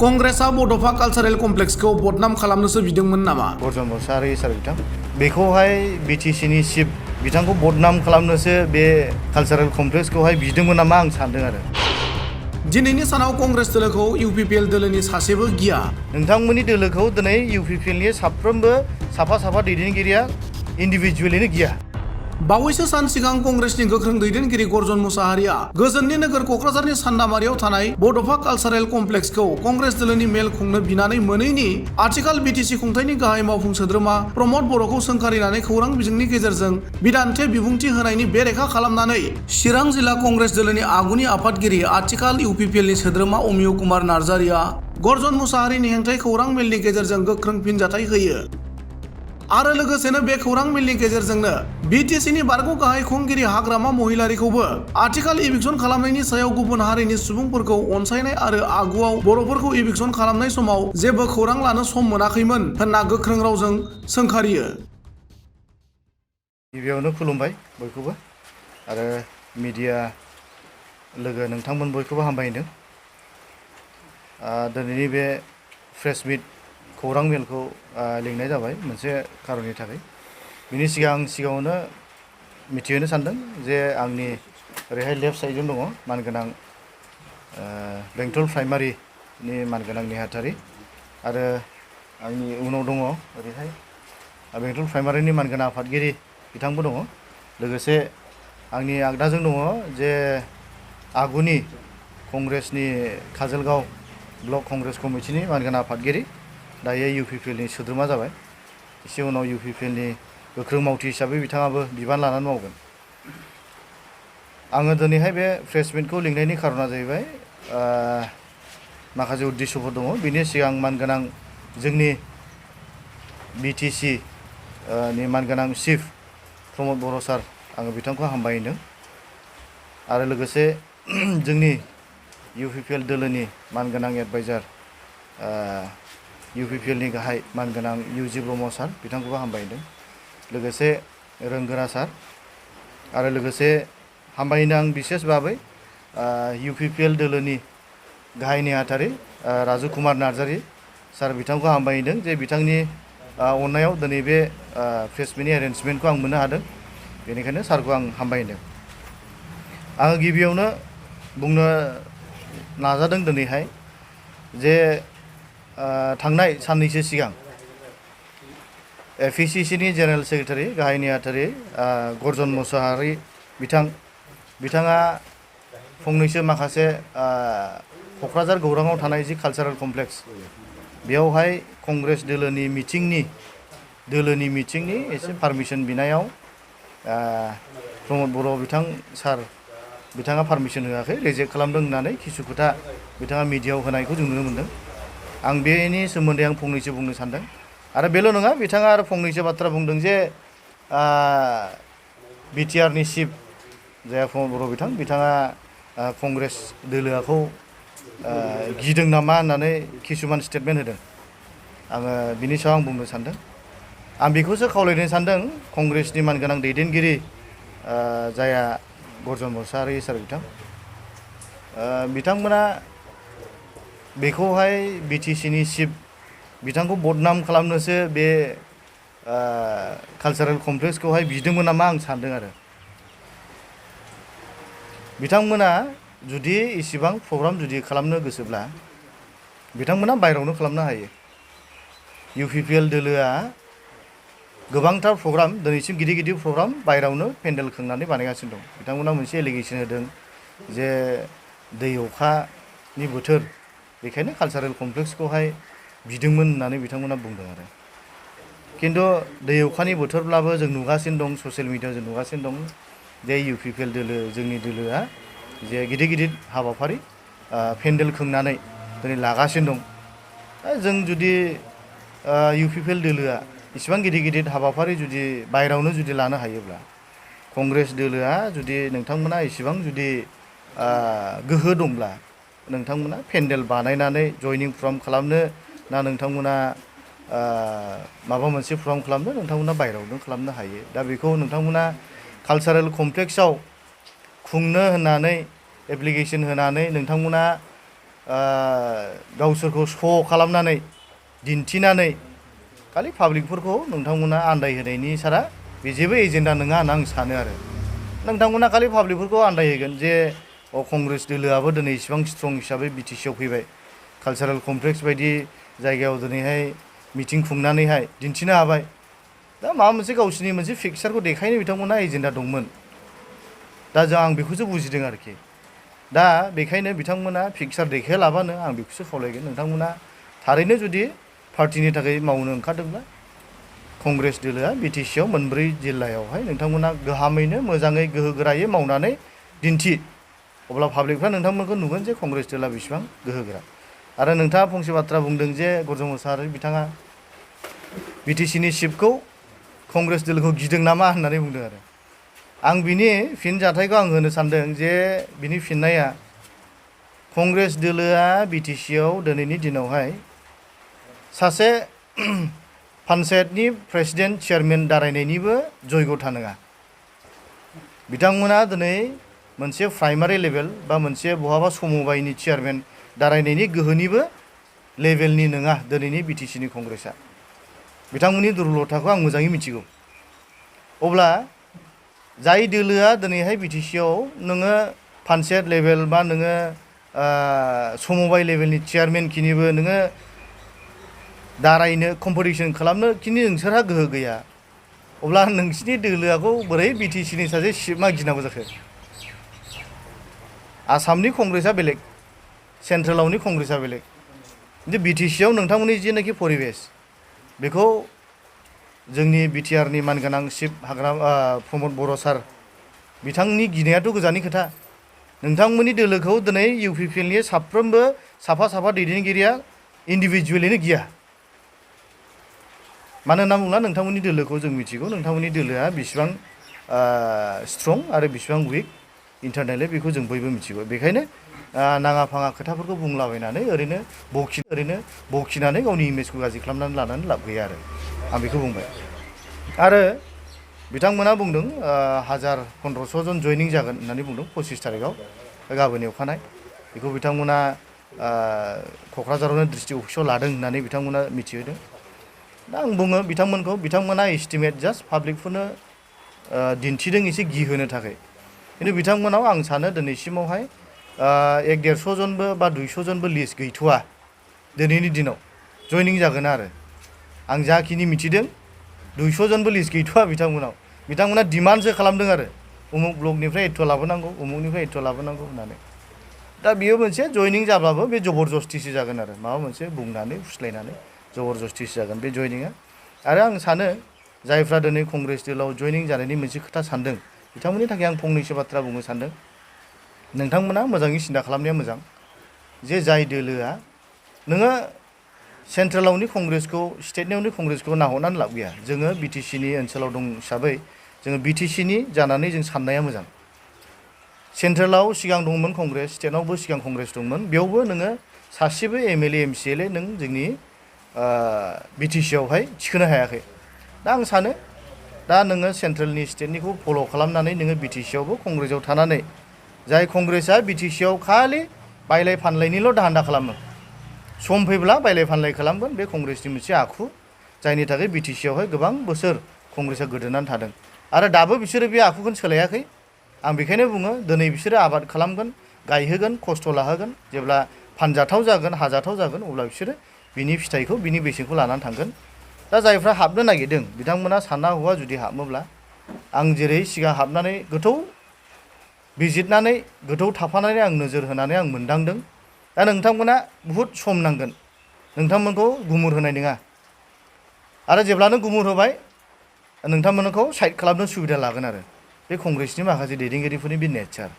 कंग्रेसआ बड'फा cultural कमप्लेक्सखौ बदनाम खालामनोसो बिदोंमोन नामा? अर्जुन मोसाहारि सार बिथां बेखौहाय बिटिसिनि चिफ बिथांखौ बदनाम खालामनोसो बे कालचारेल कमप्लेक्सखौहाय बिदोंमोन नामा आं सानदों आरो। दिनैनि सानाव कंग्रेस दोलोखौ UPPL दोलोनि सासेबो गिया। नोंथांमोननि दोलोखौ दिनै UPPLनि साफ्रोमबो साफा दैदेनगिरिया इन्डिभिजुवेलिनो गिया। बावैसो सान सिगां कंग्रेसनि गोख्रों दैदेनगिरि गर्जन मुसाहारिया गोजोननि नोगोर क'क्राझारनि सान्दामारियाव थानाय बड'फा कालचारेल कमप्लेक्सखौ कंग्रेस दोलोनि मेल खुंनो बिनानै मोनैनि आथिखाल बिटिसि खुंथायनि गाहाय मावफुं सोद्रोमा प्रमद बर'खौ सोंखारिनानै खौरां बिजोंनि गेजेरजों बिदान्थे बिबुंथि होनायनि बेरेखा खालामनानै चिरां जिल्ला कंग्रेस दोलोनि आगुनि आफादगिरि आथिखाल UPPLनि सोद्रोमा अमिय कुमार नार्जारिया गर्जन मुसाहारिनि हेंथायै खौरां मेलनि गेजेरजों गोख्रों फिनजाथाय होयो। आरो लोगोसेनो बे खौरां मेलनि गेजेरजोंनो बिटिसिनि बारग' गाहाय खुंगिरि हाग्रामा महिलारिखौबो आथिखाल इभिक्सन खालामनायनि सायाव गुबुन हारिनि सुबुंफोरखौ अनसायनाय आरो आगुआव बर'फोरखौ इभिक्सन खालामनाय समाव जेबो खौरां लानो सम मोनाखैमोन होनना गोख्रों रावजों सोंखारियो। गिबियावनो खुलुमबाय बयखौबो आरो मिडिया लोगो नोंथांमोन बयखौबो हामबायदों। दिनैनि बे प्रेस मिट खौरां मेलखौ लिंनाय जाबाय मोनसे खारननि थाखाय। बिनि सिगाङावनो मिथिहोनो सानदों जे आंनि ओरैहाय लेफ्ट साइडजों दङ मानगोनां बेंटल प्राइमारिनि मानगोनां नेहाथारि आरो आंनि उनाव दङ ओरैहाय बेंटल प्राइमारिनि मानगोनां आफादगिरि बिथांबो दङ। लोगोसे आंनि आगदाजों दङ जे आगुनि कंग्रेसनि काजलगाव ब्लक कंग्रेस कमिटिनि मानगोनां आफादगिरि दायो UPPLनि सोद्रोमा जाबाय। एसे उनाव UPPLनि गोख्रों मावथि हिसाबै बिथाङाबो बिबान लानानै मावगोन। आङो दिनैहाय बे प्रेस मिटखौ लिंनायनि खारना जाहैबाय माखासे उद्देश्यफोर दङ। बिनि सिगां मानगोनां जोंनि बिटिसि नि मानगोनां चिफ प्रमद बर' सार आङो बिथांखौ हामबाय होनदों आरो लोगोसे जोंनि UPPL दोलोनि मानगोनां एडभाइजार UPPLनि गाहाय मानगोनां UG ब्रह्म सार बिथांखौबो हामबाय होनदों। लोगोसे रोंगोरा सार आरो लोगोसे हामबायनो आं बिसेस भाबै UPPL दोलोनि गाहाय नेहाथारि राजु कुमार नार्जारि सार बिथांखौ हामबाय होनदों जे बिथांनि अननायाव दिनै बे प्रेस मिटनि एरेन्जमेन्टखौ आं मोननो हादों। बेनिखायनो सारखौ आं हामबाय होनदों। आङो गिबियावनो बुंनो नाजादों दिनैहाय जे थांनाय साननैसो सिगां PCCनि जेनेरेल सेक्रेटारि गाहाय नेहाथारि गर्जन मुसाहारि बिथाङा फंनैसो माखासे क'क्राझार गौराङाव थानाय जि कालचारेल कमप्लेक्स बेयावहाय कंग्रेस दोलोनि मिटिंनि एसे पारमिसन बिनायाव प्रमद बर' सार बिथाङा पारमिसन होआखै, रिजेक्ट खालामदों होननानै किसु खोथा बिथाङा मिडियायाव होनायखौ जों नुनो मोन्दों। आं बेनि सोमोन्दै आं फंनैसो बुंनो सानदों आरो बेल' नङा बिथाङा आरो फंनैसो बाथ्रा बुंदों जे BTRनि चिफ जाया प्रमद बर' बिथाङा कंग्रेस दोलोखौ गिदों नामा होननानै किसुमान स्टेटमेन्ट होदों। आङो बिनि सायाव आं बुंनो सानदों। आं बेखौसो खावलायनो सानदों कंग्रेसनि मानगोनां दैदेनगिरि जाया गर्जन मुसाहारि सार बिथांमोना बेखौहाय बिटिसिनि चिफ बिथांखौ बदनाम खालामनोसो बे कालचारेल कमप्लेक्सखौहाय बिदोंमोन नामा आं सानदों आरो। बिथांमोना जुदि इसिबां प्रग्राम जुदि खालामनो गोसोब्ला बिथांमोना बायरायावनो खालामनो हायो। UPPL दोलोआ गोबांथार प्रग्राम दिनैसिम गिदिर प्रग्राम बायरायावनो पेन्डेल खोंनानै बानायगासिनो दं। बिथांमोना मोनसे एलिगेसन होदों जे दै अखानि बोथोर बेखायनो कालचारेल कमप्लेक्सखौहाय बिदोंमोन होननानै बिथांमोना बुंदों आरो। खिन्थु दै अखानि बोथोरब्लाबो जों नुगासिनो दं, ससियेल मिडियायाव जों नुगासिनो दं जे UPPL दोलो जोंनि दोलोआ जे गिदिर हाबाफारि पेन्डेल खोंनानै दिनै लागासिनो दं। जों जुदि UPPL दोलोआ इसिबां गिदिर हाबाफारि जुदि बायरायावनो जुदि लानो हायोब्ला कंग्रेस दोलोआ जुदि नोंथांमोना इसिबां जुदि गोहो दंब्ला नोंथांमोना पेन्डेल बानायनानै जयनिं प्रग्राम खालामनो ना नोंथांमोना माबा मोनसे प्रग्राम खालामनो नोंथांमोना बायरायावनो खालामनो हायो। दा बेखौ नोंथांमोना कालचारेल कमप्लेक्सआव खुंनो होननानै एप्लिकेसन होनानै नोंथांमोना गावसोरखौ श' खालामनानै दिन्थिनानै खालि पाब्लिकफोरखौ नोंथांमोना आन्दायहोनायनि सारा बे जेबो एजेन्डा नङा होनना आं सानो आरो नोंथांमोना खालि पाब्लिकफोरखौ आन्दायहोगोन जे कंग्रेस दोलोआबो दिनै इसिबां स्ट्रं हिसाबै बिटिसिआव फैबाय कालचारेल कमप्लेक्स बायदि जायगायाव दिनैहाय मिटिं खुंनानैहाय दिन्थिनो हाबाय दा माबा मोनसे गावसोरनि मोनसे पिक्सारखौ देखायनो बिथांमोना एजेन्डा दंमोन दा आं बेखौसो बुजिदों आरोखि दा बेखायनो बिथांमोना पिक्सार देखायालाबानो आं बेखौसो खावलायगोन नोंथांमोना थारैनो जुदि पार्टिनि थाखाय मावनो ओंखारदोंब्ला कंग्रेस दोलोआ बिटिसिआव मोनब्रै जिल्लायावहाय नोंथांमोना गाहामैनो मोजाङै गोहोगोरायै मावनानै दिन्थि अब्ला पाब्लिकफ्रा नोंथांमोनखौ नुगोन जे कंग्रेस दोलोआ बेसेबां गोहोगोरा आरो नोंथाङा फंसे बाथ्रा बुंदों जे गर्जन मोसाहारि बिथाङा बिटिसिनि चिफखौ कंग्रेस दोलोखौ गिदों नामा होननानै बुंदों आरो आं बिनि फिनजाथायखौ आं होनो सानदों जे बिनि फिननाया कंग्रेस दोलोआ बिटिसिआव दिनैनि दिनावहाय सासे पान्चायतनि प्रेसिडेन्ट चेयारमेन दारायनायनिबो जयग'था नङा बिथांमोना दिनै मोनसे प्राइमारि लेभेल बा मोनसे बहाबा समबायनि चेयारमेन दारायनायनि गोहोनिबो लेभेलनि नङा दिनैनि बिटिसिनि कंग्रेसआ बिथांमोननि दुर्बलथाखौ आं मोजाङै मिथिगौ अब्ला जाय दोलोआ दिनैहाय बिटिसिआव नोङो पान्चायत लेभेल बा नोङो समबाय लेभेलनि चेयारमेनखिनिबो नोङो दारायनो कम्पिटिसन खालामनो खिनि नोंसोरहा गोहो गैया अब्ला नोंसिनि दोलोआखौ बोरै बिटिसिनि सासे चिफआ गिनांगौ जाखो आसामनि कंग्रेसआ बेलेग सेन्ट्रेलावनि कंग्रेसआ बेलेग खिन्थु बिटिसिआव नोंथांमोननि जिनाखि परिबेस बेखौ जोंनि बिटिआरनि मानगोनां चिफ प्रमद बर' सार बिथांनि गिनायाथ' गोजाननि खोथा नोंथांमोननि दोलोखौ दिनै UPPLनि साफ्रोमबो साफा साफा दैदेनगिरिया इन्डिभिजुवेलैनो गिया मानो होनना बुङोब्ला नोंथांमोननि दोलोखौ जों मिथिगौ नोंथांमोननि दोलोआ बेसेबां स्ट्रं आरो बेसेबां उइक इन्टारनेलि बेखौ जों बयबो मिथिगौ बेखायनो नाङा फाङा खोथाफोरखौ बुंलाबायनानै ओरैनो बखिनानै गावनि इमेजखौ गाज्रि खालामनानै लानानै लाब गैया आरो आं बेखौ बुंबाय आरो बिथांमोना बुंदों 1000-1500 जन जयनिं जागोन होननानै बुंदों 25 थारिखआव गाबोन एवखानाय बेखौ बिथांमोना क'क्राझारावनो डिस्ट्रिक्ट अफिसाव लादों होननानै बिथांमोना मिथिहोदों दा आं बुङो बिथांमोना एस्टिमेट जास्ट पाब्लिकफोरनो दिन्थिदों एसे गिहोनो थाखाय खिन्थु बिथांमोनाव आं सानो दिनैसिमावहाय 100-150 जनबो बा 200 जनबो लिस्ट गैथ'वा दिनैनि दिनाव जयनिं जागोन आरो आं जाखिनि मिथिदों 200 जनबो लिस्ट गैथ'वा बिथांमोना डिमान्डसो खालामदों आरो उमुक ब्लकनिफ्राय एथ' लाबोनांगौ उमुकनिफ्राय एथ' लाबोनांगौ होननानै दा बेयो मोनसे जयनिं जाब्लाबो बे जबरदस्तिसो जागोन आरो माबा मोनसे बुंनानै फुस्लायनानै जबरदस्तिसो जागोन बे जयनिंआ आरो आं सानो जायफ्रा दिनै कंग्रेस दोलोआव जयनिं जानायनि मोनसे खोथा सानदों बिथांमोननि थाखाय आं फंनैसो बाथ्रा बुंनो सानदों नोंथांमोना मोजाङै सिन्था खालामनाया मोजां जे जाय दोलोआ नोङो सेन्ट्रेलावनि कंग्रेसखौ स्टेटनियावनि कंग्रेसखौ नाहरनानै लाब गैया जोङो बिटिसिनि ओनसोलाव दं हिसाबै जोङो बिटिसिनि जानानै जों साननाया मोजां सेन्ट्रेलाव सिगां दंमोन कंग्रेस स्टेटआवबो सिगां कंग्रेस दंमोन बेयावबो नोङो सासेबो MLA MCLA नों जोंनि बिटिसिआवहाय थिखोनो हायाखै दा आं सानो दा नोङो सेन्ट्रेलनि स्टेटनिखौ फल' खालामनानै नोङो बिटिसिआवबो कंग्रेसआव थानानै जाय कंग्रेसआ बिटिसिआव खालि बायलाय फानलायनिल' दाहान्दा खालामो सम फैब्ला बायलाय फानलाय खालामगोन बे कंग्रेसनि मोनसे आखु जायनि थाखाय बिटिसिआवहाय गोबां बोसोर कंग्रेसआ गोदोनानै थादों आरो दाबो बिसोरो बे आखुखौनो सोलायाखै आं बेखायनो बुङो दिनै बिसोरो आबाद खालामगोन गायहोगोन खस्थ' लाहोगोन जेब्ला फानजाथाव जागोन हाजाथाव जागोन अब्ला बिसोरो बिनि फिथाइखौ बिनि बेसेनखौ लानानै थांगोन दा जायफ्रा हाबनो नागिरदों बिथांमोना सानना हौवा जुदि हाबोब्ला आं जेरै सिगां हाबनानै गोथौ बिजिरनानै गोथौ थाफानानै आं नोजोर होनानै आं मोनदांदों दा नोंथांमोना बुहुद सम नांगोन नोंथांमोनखौ गुमुर होनाय नङा आरो जेब्लानो गुमुर होबाय नोंथांमोनखौ साइड खालामनो सुबिदा लागोन आरो बे कंग्रेसनि माखासे दैदेनगिरिफोरनि बे नेचार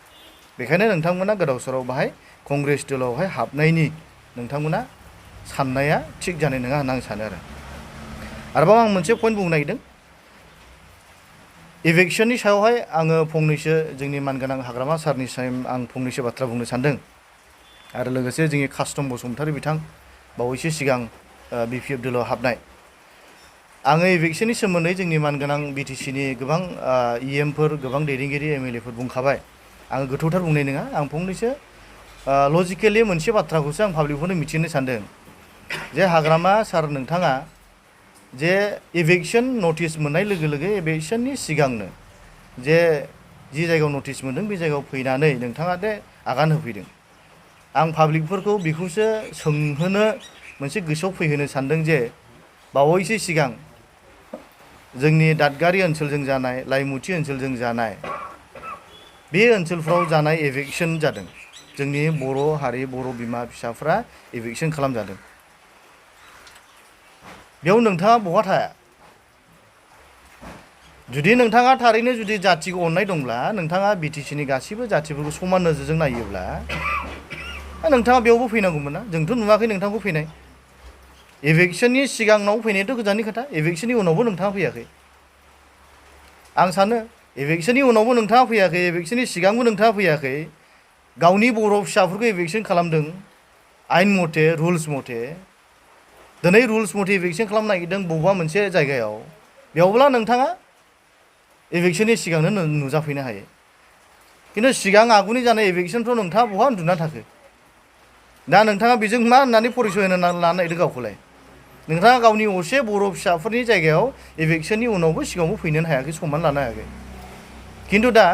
बेखायनो नोंथांमोना गोदाव सोराव बाहाय कंग्रेस दोलोआवहाय हाबनायनि नोंथांमोना साननाया थिग जानाय नङा होनना आं सानो आरोबाव आं मोनसे पइन्ट बुंनो नागिरदों इलेक्शननि सायावहाय आङो फंनैसो जोंनि मानगोनां हाग्रामा सारनिसिम आं फंनैसो बाथ्रा बुंनो सानदों आरो लोगोसे जोंनि कास्टम बसुमतारी बिथां बावैसो सिगां BPF दोलोआव हाबनाय आङो इलेक्शननि सोमोन्दै जोंनि मानगोनां बिटिसिनि गोबां EMफोर गोबां दैदेनगिरि MLAफोर बुंखाबाय आङो गोथौथार बुंनाय नङा आं फंनैसो लजिकेलि मोनसे बाथ्राखौसो आं पाब्लिकफोरनो मिथिनो सानदों जे हाग्रामा सार नोंथाङा जे इभिक्सन नटिस मोननाय लोगो लोगो इभिक्सननि सिगांनो जे जि जायगायाव नटिस मोनदों बे जायगायाव फैनानै नोंथाङा दे आगान होफैदों आं पाब्लिकफोरखौ बेखौसो सोंहोनो मोनसे गोसोआव फैहोनो सानदों जे बावैसो सिगां जोंनि दादगारि ओनसोलजों जानाय लाइमुथि ओनसोलजों जानाय बे ओनसोलफ्राव जानाय इभिक्सन जादों जोंनि बर' हारि बर' बिमा फिसाफ्रा इभिक्सन खालामजादों बेयाव नोंथाङा बहा थाया जुदि नोंथाङा थारैनो जुदि जाथिखौ अननाय दंब्ला नोंथाङा बिटिसिनि गासैबो जाथिफोरखौ समान नोजोरजों नायोब्ला नोंथाङा बेयावबो फैनांगौमोन ना जोंथ' नुवाखै नोंथांखौ फैनाय इभिक्सननि सिगाङाव फैनायाथ' गोजाननि खोथा इभिक्सननि उनावबो नोंथाङा फैयाखै आं सानो इभिक्सननि उनावबो नोंथाङा फैयाखै इभिक्सननि सिगांबो नोंथाङा फैयाखै गावनि बर' फिसाफोरखौ इभिक्सन खालामदों आइन मथे रुल्स मथे दिनै रुल्स मथे इभिक्सन खालामनो नागिरदों बबेबा मोनसे जायगायाव बेयावब्ला नोंथाङा इभिक्सननि सिगांनो नुजाफैनो हायो खिन्थु सिगां आगुनि जानाय इभिक्सनफ्राव नोंथाङा बहा उन्दुना थाखो दा नोंथाङा बेजों मा होननानै परिचय होनो लानो नागिरदों गावखौलाय नोंथाङा गावनि असे बर' फिसाफोरनि जायगायाव इभिक्सननि उनावबो सिगाङावबो फैनोनो हायाखै समान लानो हायाखै खिन्थु दा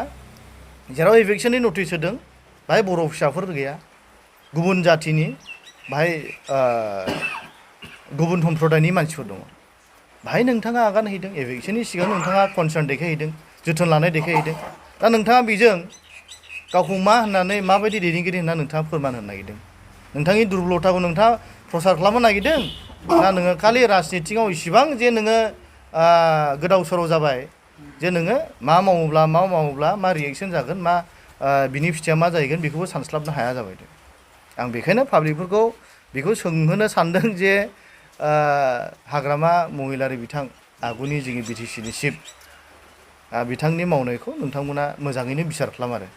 जेराव इभिक्सननि नटिस होदों बाहाय बर' फिसाफोर गैया गुबुन जाथिनि बाहाय गुबुन सम्प्रदायनि मानसिफोर दङ बाहाय नोंथाङा आगान हैदों इभिक्सननि सिगां नोंथाङा कनसार्न देखायहैदों जोथोन लानाय देखायहैदों दा नोंथाङा बेजों गावखौ मा होननानै माबायदि दैदेनगिरि होनना नोंथाङा फोरमान होनो नागिरदों नोंथांनि दुरबलथाखौ नोंथाङा प्रसार खालामनो नागिरदों ना नोङो खालि राजनितिकआव इसिबां जे नोङो गोदाव सोराव जाबाय जे नोङो मा मावोब्ला मा रिएक्सन जागोन मा बिनि फिथाइया मा जाहैगोन बेखौबो सानस्लाबनो हाया जाबाय आं बेखायनो पाब्लिकफोरखौ बेखौ सोंहोनो सानदों जे हाग्रामा महिलारि बिथां आगुनि जोंनि बिटिसिनि चिफ बिथांनि मावनायखौ नोंथांमोना मोजाङैनो बिसार खालाम आरो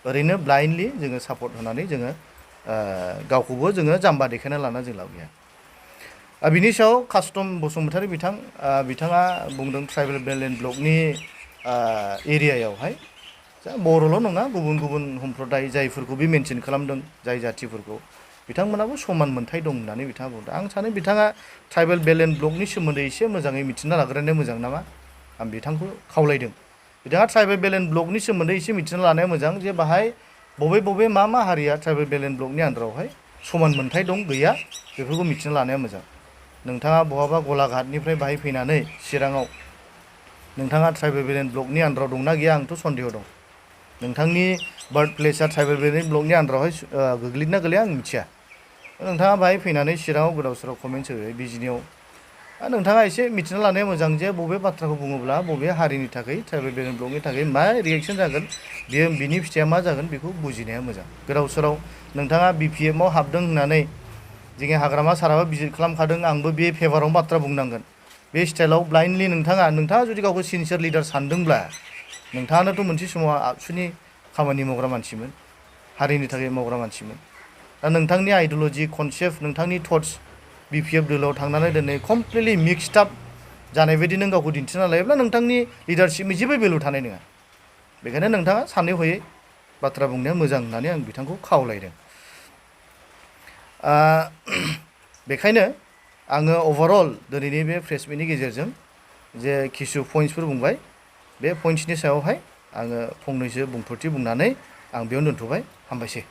ओरैनो ब्लाइन्डलि जोङो सापर्ट होनानै जोङो गावखौबो जोङो जाम्बा देखायना लाना जों लाब गैया बिनि सायाव कास्टम बसुमतारी बिथाङा बुंदों ट्राइबेल बेलेन्ड ब्लकनि एरियायावहाय बर'ल' नङा गुबुन गुबुन सम्प्रदाय जायफोरखौ बे मेनसन खालामदों जाय जाथिफोरखौ बिथांमोनाबो समान मोनथाय दं होननानै बिथाङा बुंदों आं सानो बिथाङा ट्राइबेल बेलेन्ड ब्लकनि सोमोन्दै एसे मोजाङै मिथिना लाग्रोनाया मोजां नामा आं बिथांखौ खावलायदों बिथाङा ट्राइबेल बेलेन्ड ब्लकनि सोमोन्दै एसे मिथिना लानाया मोजां जे बाहाय बबे मा हारिया ट्राइबेल बेलेन्ड ब्लकनि आन्दारावहाय समान मोनथाय दं गैया बेफोरखौ मिथिना लानाया मोजां नोंथाङा बहाबा गलाघाटनिफ्राय बाहाय फैनानै चिराङाव नोंथाङा ट्राइबेल बेलेन्ड ब्लकनि आन्दाराव दंना गैया आंथ' सन्देह दं नोंथांनि बार्थ प्लेसआ ट्राइबेल बेलेन्ड ब्लकनि आन्दारावहाय गोग्लैना गोलैया आं मिथिया नोंथाङा बाहाय फैनानै चिराङाव गोदाव सोराव कमेन्ट्स होयो बिजिनियाव नोंथाङा एसे मिथिना लानाया मोजां जे बबे बाथ्राखौ बुङोब्ला बबे हारिनि थाखाय ट्राइबेल बेलेन्ड ब्लकनि थाखाय मा रिएक्सन जागोन बियो बिनि फिथाइया मा जागोन बेखौ बुजिनाया मोजां गोदाव सोराव नोंथाङा बिपिएफआव हाबदों होननानै जोंनि हाग्रामा साराबो भिजिट खालामखादों आंबो बे फेभाराव बाथ्रा बुंनांगोन बे स्टाइलाव ब्लाइन्डलि नोंथाङा जुदि गावखौ सिनसियार लिडार सानदोंब्ला नोंथाङानोथ' मोनसे समाव आबसुनि खामानि मावग्रा मानसिमोन हारिनि थाखाय मावग्रा मानसिमोन दा नोंथांनि आइडिअल'जि कनसेप्ट नोंथांनि थट्स बिपिएफ दोलोआव थांनानै दिनै कमप्लिटलि मिक्सड आप जानाय बायदि नों गावखौ दिन्थिना लायोब्ला नोंथांनि लिडारशिपनि जेबो भेलु थानाय नङा बेखायनो नोंथाङा सानै हयै बाथ्रा बुंनाया मोजां होननानै आं बिथांखौ खावलायदों बेखायनो आङो अभारअल दिनैनि बे प्रेस मिटनि गेजेरजों जे किसु पइन्ट्सफोर बुंबाय बे पइन्ट्सनि सायावहाय आङो फंनैसो बुंफोरथि बुंनानै आं बेयावनो दोनथ'बाय हामबायसै